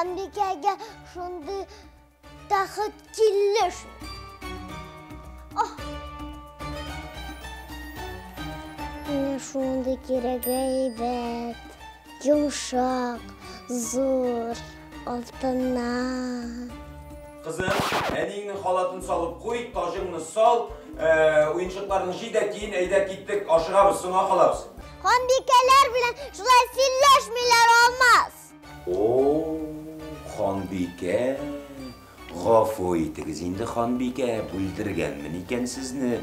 Ханбикәгә шундый тәхет килешми. Ах! Менә шундый кирәк әйбәт, йомшак, зур, алтыннан. Кызым, әниеңнең халатын салып куй, таҗыңны сал, уенчыкларны җый да киен, әйдә киттек, ашыгабыз, соңга калабыз. Ханбикәләр белән шулай сөйләшмиләр, Алмаз. О, ханбикә, гафу итегез инде, ханбикә, бүлдергәнмен икән сезне.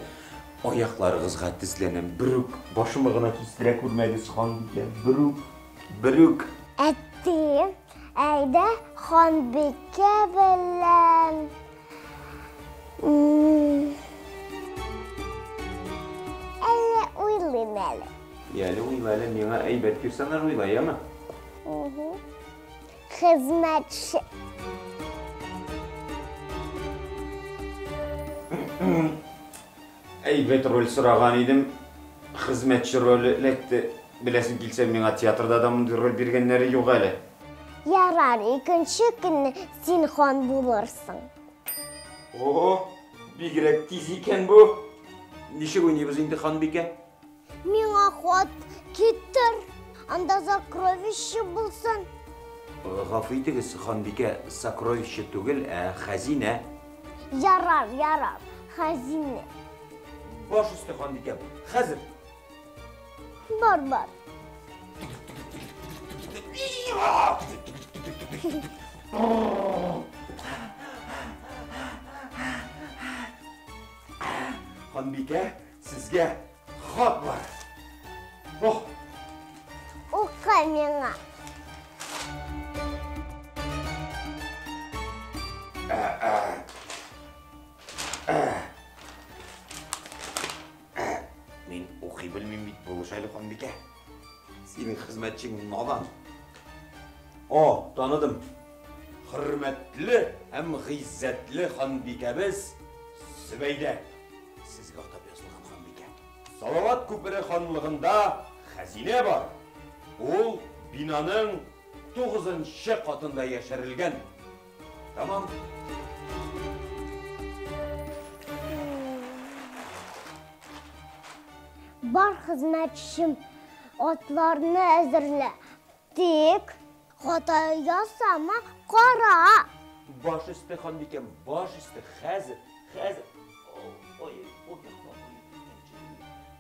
Аякларыгызга тезләнәм, берүк башымы гына кистерә күрмәгез, ханбикә, берүк, берүк. Әти, әйдә ханбикә белән әле уйлыйм әле. Әле уйла әле, миңа әйбәт персонаж уйла, яме? Хезмәтче. Әйбәт роль сораган идем. Хезмәтче роле эләкте. Беләсең килсә, миңа театрда да мондый роль биргәннәре юк әле. Ярар, икенче көнне син хан булырсың. О, бигрәк тиз икән бу. Ничек уйныйбыз инде, ханбикә? Миңа хат китер, анда сокровище булсын. Гафу итегез, ханбикә, сокровище түгел, ә хәзинә. Ярар, ярар, хәзинә. Баш өсте, ханбикә, хәзер. Бар, бар. Ханбикә, сезгә хат бар. Ох! Укы миңа. Мин укый белмим бит, булыш әле, ханбикә. Синең хезмәтчең надан. О, таныдым. Хөрмәтле һәм гыйззәтле ханбикәбез Зөбәйдә. Сезгә атап язылган, ханбикә. Салават күпере ханлыгында хәзинә бар. Ул бинаның 9-нчы катында яшерелгән. Тамам. Бар, хезмәтчем, атларны әзерлә. Тик хата ясама, кара. Баш өсте, ханбикәм, баш өсте, хәзер, хәзер. Ой, ой,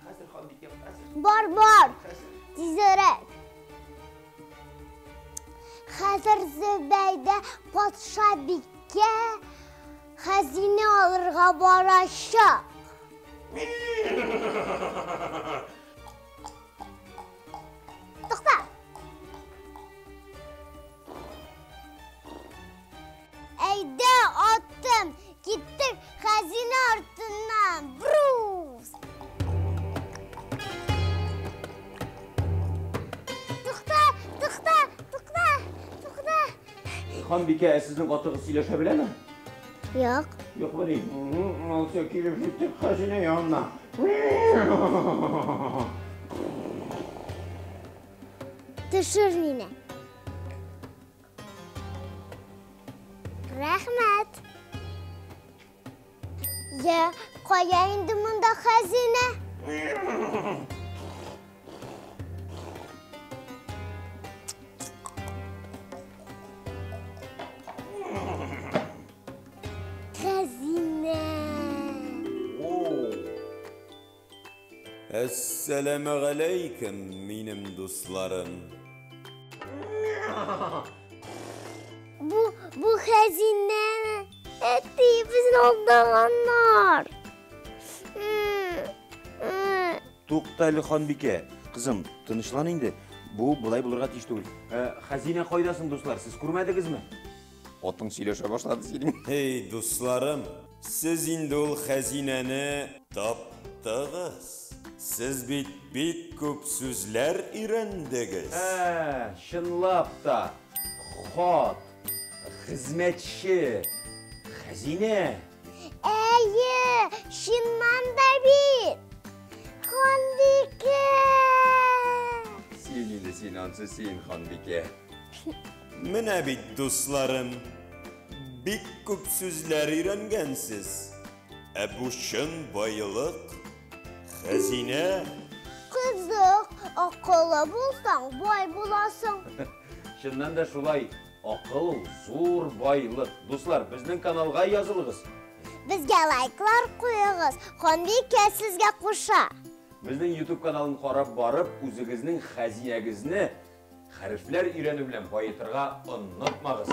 хәзер, ханбикәм, хәзер. Бар, бар, тизрәк. Хәзер Зөбәйдә патшабикә хәзинә алырга барачак. Тукта! Әйдә, атым, киттек хәзинә артыннан. Брус! Тукта, тукта, тукта, тукта. Ханбикә, сезнең атыгыз сөйләшә беләме? Юк. Юк, белмим. Алса килеп җиттек хәзинә янына. Төшер мине. Рәхмәт. Я, кая инде монда хәзинә? Хәзинә. Әссәламегаләйкем, минем дусларым. Бу хәзинә. Әти, безне алдаганнар. Тукта әле, ханбикә. Кызым, тынычлан инде. Бу болай булырга тиеш түгел. Хәзинә кайда соң, дуслар? Сез күрмәдегезме? Атың сөйләшә башлады синең. Эй, дусларым, сез инде ул хәзинәне таптыгыз. Сез бит бик күп сүзләр өйрәндегез. Ә, чынлап та, хат, хезмәтче, хәзинә. Әйе, чыннан да бит. Ханбикә. Син инде, син ансы, син, ханбикә. Менә бит, дусларым, бик күп сүзләр өйрәнгәнсез. Ә бу чын байлык, хәзинә. Кызык, акыллы булсаң, бай буласың. Чыннан да шулай, акыл ул зур байлык. Дуслар, безнең каналга язылыгыз. Безгә лайклар куегыз, Ханбикә сезгә куша. Безнең YouTube каналын карап барып, үзегезнең хәзинәгезне хәрефләр өйрәнү белән баетырга онытмагыз.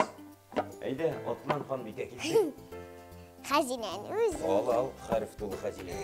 Әйдә, атлан, Ханбикә, килсен. Хәзинәне үзе. Ал, ал, хәреф тулы хәзинә.